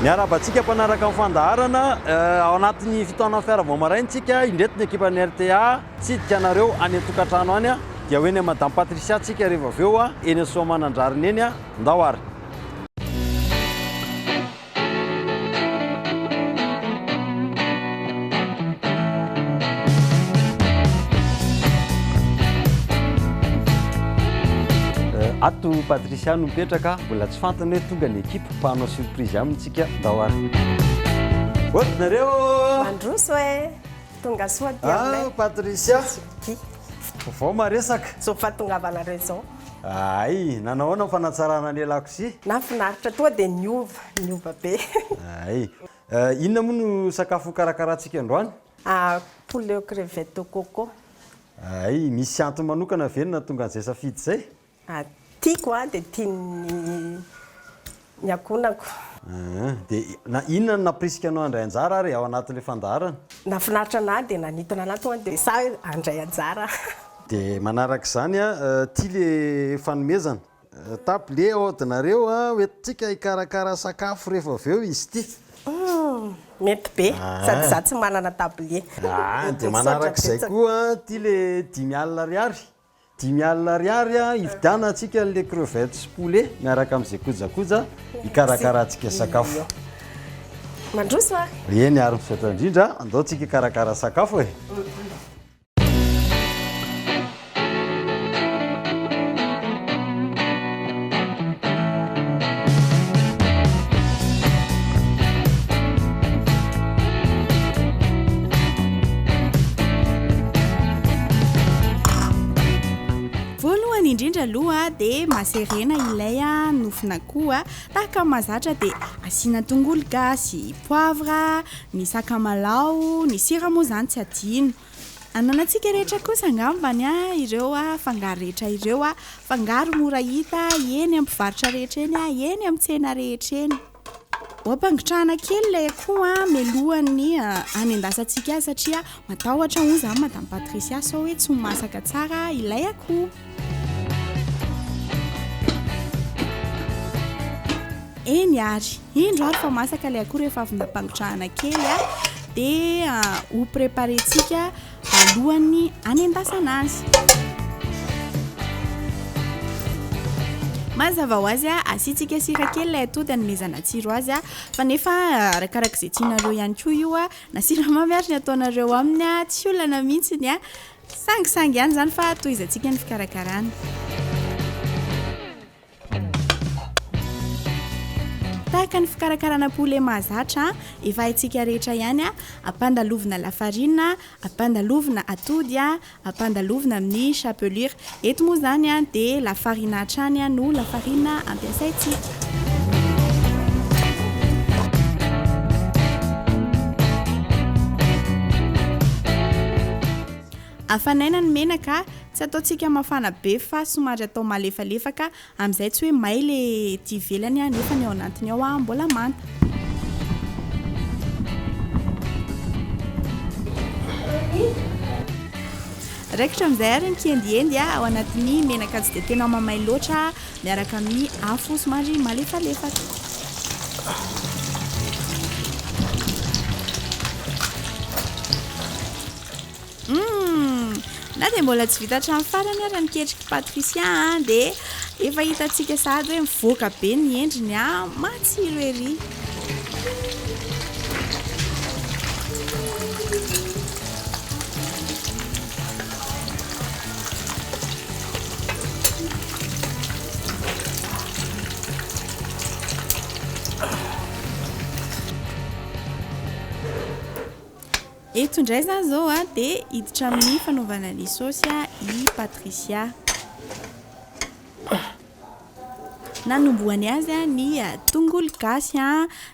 Miarahaba antsika mpanaraka ny fandaharana. Ao anatin'ny fitaonan'ny fiara vao maraina tsika, indreto ny ekipan'ny rta tsidika anareo any an-tokantrano any. Dia ho eny amin'i Madame Patricia tsika rehefa avy eo, eny Soamanandrariny eny. Ndao ary. Ato Patricia no mipetraka, mbola tsy fantany hoe tonga ny ekipa fa hanao surprise aminy tsika, ndao ary. Hody nareo! Mandroso e! Tonga soa aty aminay. Ah Patricia! Vaovao maresaka. Zao fahatongavanareo izao. Hay, nanao ahoana ny fanatsarana ny lakozia? Nahafinaritra, tonga dia niova, niova be. Hay. Inona moa no sakafo hokarakaraintsika androany? Poulet aux crevettes au coco. Hay, misy antony manokana ve no nahatonga an'izay safidy izay? Tiako dia tian'ny ny ankohonako. Dia na inona no nampirisika anao handray anjara ary ao anatin'ilay fandaharana? Nahafinaritra anah dia nanintona anah tonga dia sahy handray anjara. Dia manaraka izany ity le fanomezana. Tablier aodinareo hoentintsika hikarakara sakafo rehefa avy eo izy ity. Mety be, sady za tsy manana tablier. Dia manaraka izay koa ity le 50 ariary. 50 ariary hividianantsika an'ilay crevettes sy poulet miaraka amin'izay kojakoja hikarakarantsika sakafo. Mandroso ary. Eny ary misaotra indrindra, andao tsika hikarakara sakafo e. Voalohany indrindra aloha dia maserena ilay nofon'akoho tahaka ny mahazatra dia asiana tongolo gasy, poivre, ny sakamalaho, ny sira moa izany tsy adino. Ananantsika rehetra kosa angambany ireo fangaro rehetra ireo, fangaro mora hita eny amin'ny mpivarotra rehetra eny, eny amin'ny tsena rehetra eny. Ho ampangotrahana kely ilay akoho mialohan'ny hanendasantsika azy satria matahotra hono izany Madame Patricia sao hoe tsy ho masaka tsara ilay akoho. Eny ary, indro ary fa masaka ilay akoho rehefa avy nampangotrahana kely dia ho préparer-tsika alohan'ny hanendasana azy. Mazava ho azy, asiantsika sira kely ilay atody hanomezana tsiro azy, fa nefa arakaraka izay tianareo ihany koa io, na siramamy ary ny ataonareo aminy, tsy olana mihitsy ny sangisangy ihany izany fa tohizantsika ny fikarakarana. Tahaka ny fikarakarana poulet mahazatra, efa haintsika rehetra ihany, ampandalovina lafarina, ampandalovina atody, ampandalovina amin'ny chapelure. Eto moa izany dia lafarina hatrany no lafarina ampiasaintsika. Afanaina ny menaka, tsy ataontsika mafana be fa somary atao malefalefaka amin'izay tsy hoe may le ety ivelany nefa ny ao anatiny ao mbola manta. Raikitra amin'izay ary ny kiendiendy ao anatin'ny menaka tsy dia tena mamay loatra miaraka amin'ny afo somary malefalefaka. Humm! Na dia mbola tsy vita hatramin'ny farany ara ny ketrik'i Patricia an, dia efa hitantsika sahady hoe mivoaka be ny endriny an, matsiro ery! Eto indray izany izao dia hiditra amin'ny fanaovana ny saosy i Patricia. Nanombohany azy ny tongolo gasy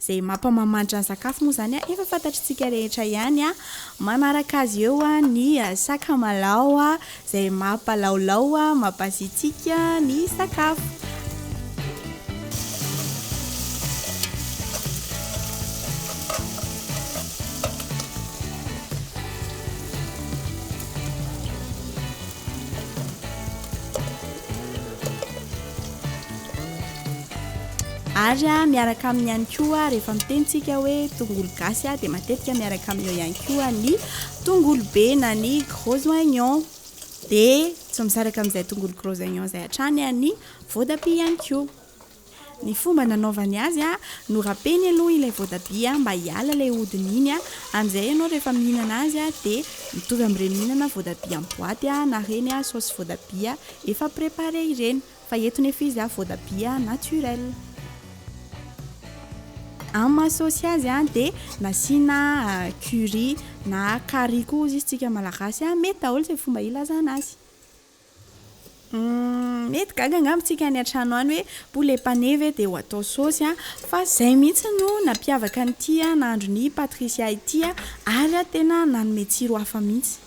izay mampamamanitra ny sakafo moa izany efa fantatr'tsika rehetra ihany. Manaraka azy eo ny sakamalaho izay mampalaolao, mampasiatsiaka ny sakafo. Ary miaraka aminy ihany koa rehefa miteny tsika hoe tongolo gasy dia matetika miaraka aminy eo ihany koa ny tongolo be na ny gros oignon. Dia tsy misaraka amin'izay tongolo gros oignon izay hatrany ny voatabia ihany koa. Ny fomba nanaovany azy, norapeny aloha ilay voatabia mba hiala ilay hodiny iny, amin'izay ianao rehefa mihinana azy dia mitovy amin'ireny mihinana voatabia amin'ny boaty na ireny saosy voatabia efa préparé ireny, fa eto nefa izy voatabia naturel. Amin'ny maha saosy azy dia nasiana curry na carry koa hozy izy tsika malagasy, mety daholo izay fomba ilazana azy. Mety gaga angamba tsika any an-trano any hoe poulet pané ve dia ho atao saosy an! Fa izay mihitsy no nampiavaka an'ity nahandron'i Patricia ity ary tena nanome tsiro hafa mihitsy.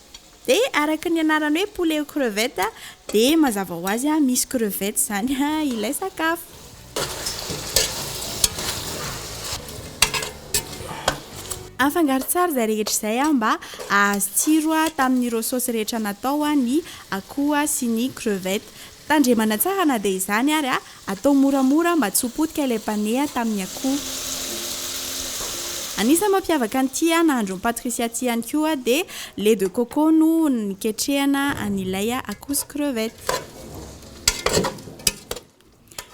Dia araka ny anarany hoe poulet aux crevettes dia mazava ho azy misy crevettes izany ilay sakafo. Afangaro tsara izay rehetra izay mba hahazo tsiro tamin'ireo saosy rehetra natao ny akoho sy ny crevette. Tandremana tsara na dia izany ary, atao moramora mba tsy ho potika ilay pane tamin'ny akoho. Anisan'ny mampiavaka an'ity nahandron'i Patricia ity ihany koa dia lait de coco no niketrehana an'ilay akoho sy crevette.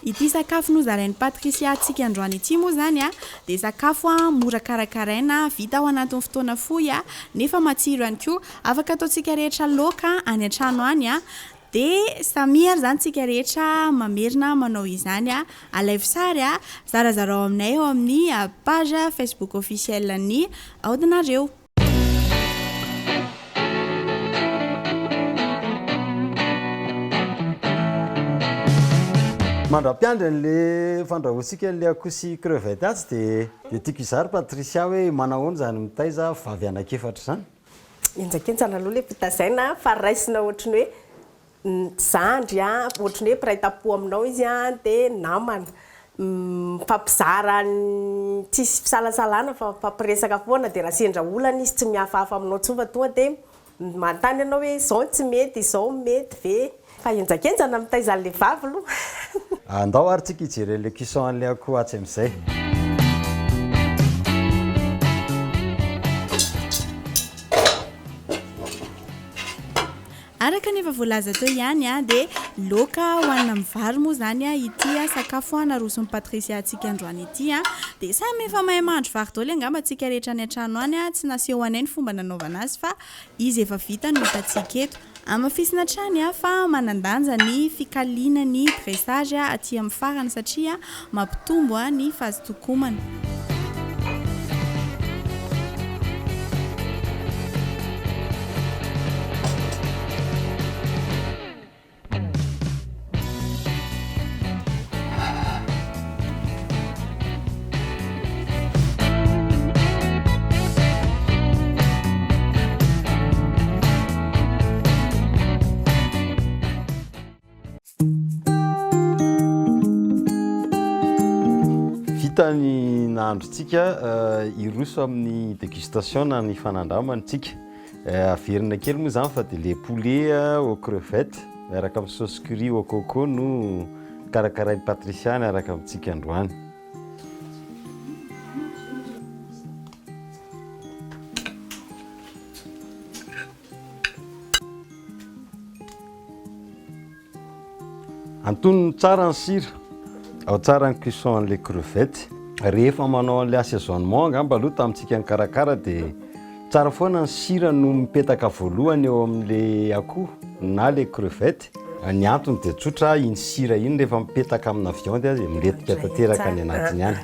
Ity sakafo nozarain'i Patricia antsika androany ity moa izany dia sakafo mora karakaraina, vita ao anatin'ny fotoana fohy nefa matsiro ihany koa. Afaka ataontsika rehetra laoka any an-trano any dia samia ary izany tsika rehetra mamerina manao izany. Alaivo sary, zarazarao aminay ao amin'ny page Facebook officiel-n'ny Aodinareo. Mandra-piandry an'le fandrahoantsika an'le akoho sy crevette atsy dia dia tiako hizara Patricia hoe manahoana izany mitaiza vavy anankiefatra izany? Henjakenjana aloha ilay fitazaina fa raisina ohatry ny hoe Zandry a, ohatry ny hoe mpiray tampo aminao izy a, dia namana. Mifampizara ny tsisy fisalasalana fa mifampiresaka foana dia raha sendra olana izy tsy mihafahafa aminao intsony fa tonga dia manontany ianao hoe izao no tsy mety, izao no mety ve? Fa henjakenjana mitaiza an'ilay vavy aloha. Andao ary tsika hijery an'ilay cuisson an'ilay akoho atsy amin'izay. Araka ny efa voalaza teo ihany dia laoka hohanina amin'ny vary moa izany ity sakafo naroson'i Patricia antsika androany ity. Dia samy efa mahay mahandro vary daholo angamba tsika rehetra any an-trano any, tsy naseho anay ny fomba nanaovana azy fa izy efa vita no hitantsika eto. Hamafisina hatrany fa manan-danja ny fikaliana ny dressage aty amin'ny farany satria mampitombo ny fahazotoan-komana. Vita ny nahandrontsika, hiroso amin'ny dégustation na ny fanandramana isika. Averina kely moa izany fa dia le poulet aux crevettes miaraka amin'ny sauce curry au coco no karakarain'i Patricia niaraka amintsika androany. Antonony tsara ny sira, ao tsara ny cuisson an'ilay crevette. Rehefa manao an'ilay assaisonnement angamba aloha tamintsika nikarakara dia tsara foana ny sira no mipetaka voalohany eo amin'ilay akoho na ilay crevette. Ny antony dia tsotra, iny sira iny rehefa mipetaka amina viande dia milentika tanteraka any anatiny any.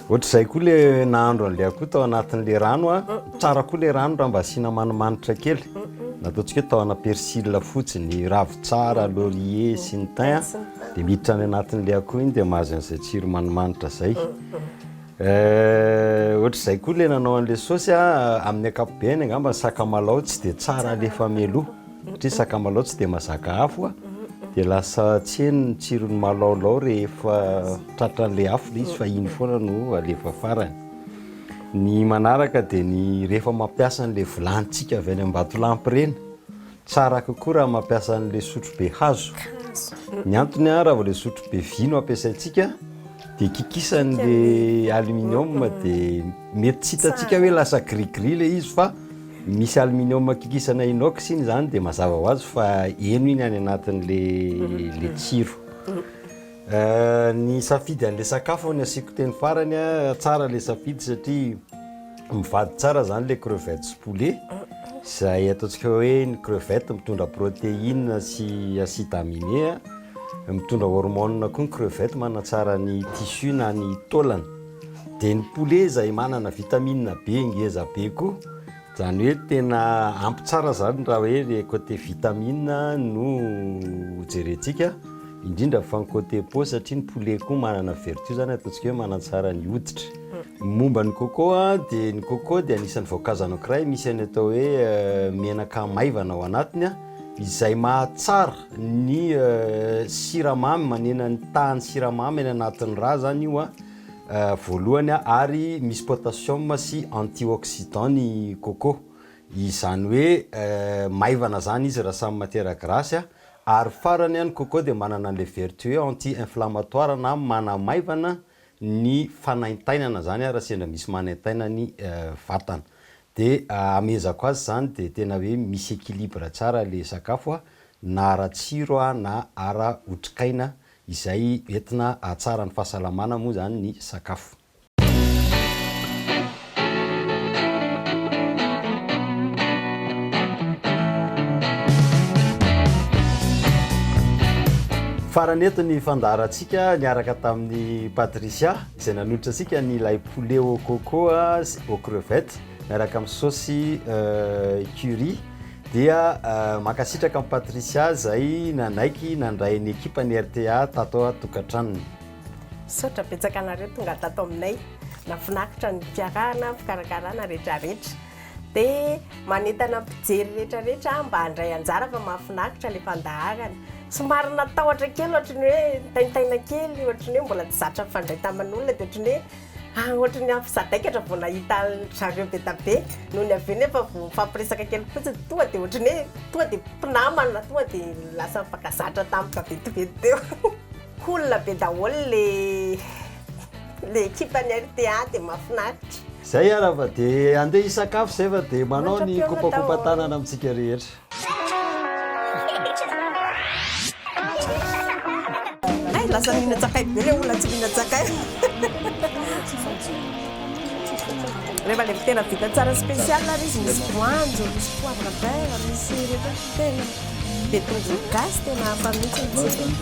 Ohatr'izay koa ilay nahandro an'ilay akoho tao anatin'ilay rano a, tsara koa ilay rano raha mba asiana manimanitra kely. Nataontsika hoe tahona persil fotsiny, ravintsara, laurier sy ny thym dia miditra any anatin'ilay akoho iny dia mahazo an'izay tsiro manimanitra izay. Ohatr'izay koa ilay nanao an'ilay saosy a, amin'ny ankapobeny angamba ny sakamalao tsy dia tsara alefa mialoha satria sakamalao tsy dia mahazaka afo a, dia lasa tsy heno ny tsiron'ny malaolao rehefa tratran'ilay afo ilay izy fa iny foana no alefa farany. Ny manaraka dia ny rehefa mampiasa an'ilay vilanintsika avy any Ambatolampy ireny, tsara kokoa raha mampiasa an'ilay sotrobe hazo. Ny antony raha vao ilay sotrobe vy no ampiasaintsika. Dia kikisan'le aluminium dia mety tsy hitantsika hoe lasa gris gris le izy fa misy aluminium kikisana inox iny zany dia mazava ho azy fa heno iny any anatin'le le tsiro. Ny safidy an'le sakafo ny asiako teny farany a, tsara le safidy satria mivady tsara zany le crevette sy poulet izay ataontsika hoe ny crevette mitondra protéine sy acide aminé a. Mitondra hormone koa ny crevette manatsara ny tissu na ny taolana. Dia ny poulet izay manana vitamine B ngeza be koa, izany hoe tena ampy tsara izany raha hoe le côté vitamine no jerentsika, indrindra fa ny côté peau satria ny poulet koa manana vertu izany ataontsika hoe manatsara ny hoditra. Momba ny coco dia ny coco dia anisan'ny voankazo anankiray misy ny atao hoe menaka maivana ao anatiny izay mahatsara ny siramamy, manena ny tahan'ny siramamy any anatin'ny rà zany io voalohany ary misy potassium sy antioxydant ny coco, izany hoe maivana zany izy raha samy matière grasse ary farany ny coco dia manana an'ilay vertu hoe anti inflammatoire na manamaivana ny fanaintainana zany raha sendra misy manaintaina ny vatana. Dia hamehezako azy izany dia tena hoe misy équilibre tsara ilay sakafo na ara-tsiro na ara-otrikaina izay entina hahatsara ny fahasalamana moa izany ny sakafo. Farany eto ny fandaharantsika niaraka tamin'i Patricia izay nanolotra antsika ny ilay poulet au coco sy aux crevettes miaraka amin'ny saosy curry dia mankasitraka an'i Patricia izay nanaiky nandray ny ekipan'ny RTA tato an-tokantranony. Misaotra betsaka anareo tonga tato aminay. Nahafinaritra ny fiarahana, fikarakarana retraretra. Dia manentana mpijery retraretra mba handray anjara fa mahafinaritra ilay fandaharana. Somary natahotra kely ohatry ny hoe nitaintaina kely, ohatry ny hoe mbola tsy zatra nifandray taman'olona dia ohatry ny hoe ah ohatry ny sadaikatra vao nahita an-dry zareo be da be. Nony avy eo nefa vao nifampiresaka kely fotsiny tonga dia ohatry ny hoe tonga dia mpinamana, tonga dia lasa nifankazatra tampoka vetivety teo. Cool be daholo le le ekipa ny rta dia mahafinaritra. Zay ara fa de andeha hisakafo zay fa de manao ny kopakopa-tanana amintsika rehetra. Hay lasa mihinan-tsakay be le olona tsy mihinan-tsakay. Rehefa le tena vita tsara spécial ary izy misy voanjo, misy poivre vert, misy rehetra tena be tongolo gasy tena hafa mihitsy ny tsirony.